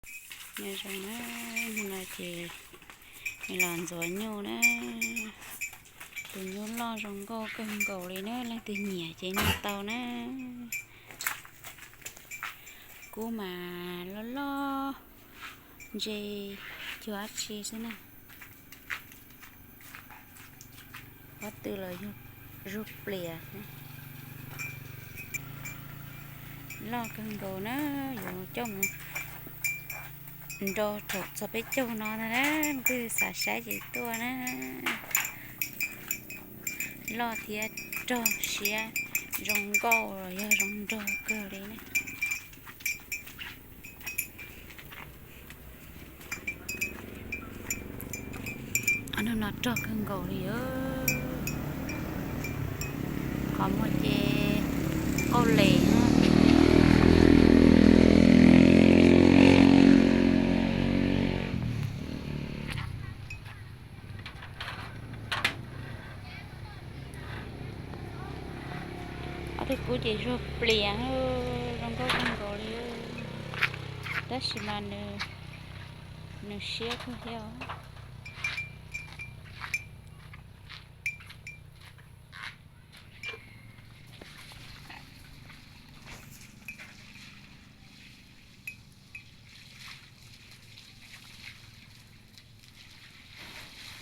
Nyob zoo na, hnub no ces nws los ntxuav nyuj na. Tus nyuj loj zoo nkauj kawg nkaus li na, leej twg nyiam ces noj tau na. Kub mas loj loj, ntse cuag dab tsi xwb na. Pob tw los zug plias xwb. Loj kawg nkaus na, yuav coj mus nrau thaum txog peb caug no ntag na, leej twg xav saib ces tuaj na. Loj thiab rog siab zoo nkauj los yog zoo nraug kawg li na. Hnub no rog kawg nkaus li. Qhov muag ces qauj les. Ob tug kub ces zuag plias, zoo nkauj kawg nkaus li. Tab sis mas nws siab kawg thiab.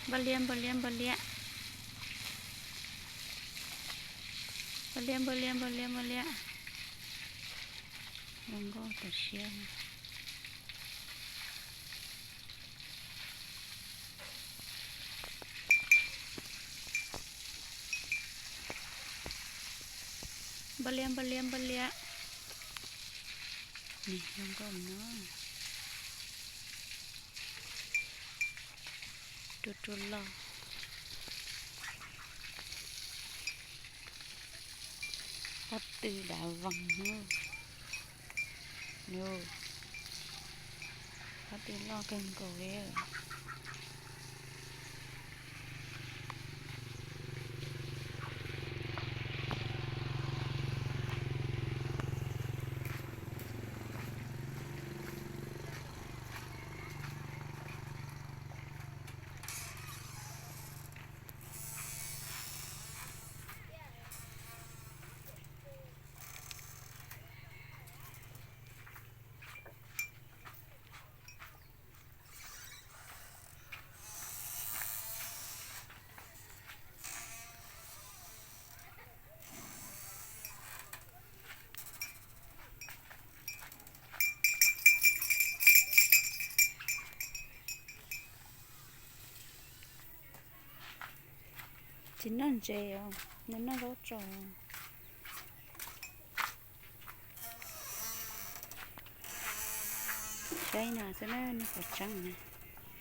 Npaj liab npaj liab npaj liab. Npaj liab npaj liab npaj liab npaj liab. Zoo nkauj tas siab. Npaj liab npaj liab npaj liab. Nws zoo nkauj no. Rua rua loj. Pob tw dav voos. Pob tw loj kawg nkaus li. Tsis noj ntses os, nws noj zaub tsaus. Saib no xwb na, noj qos tseeb na.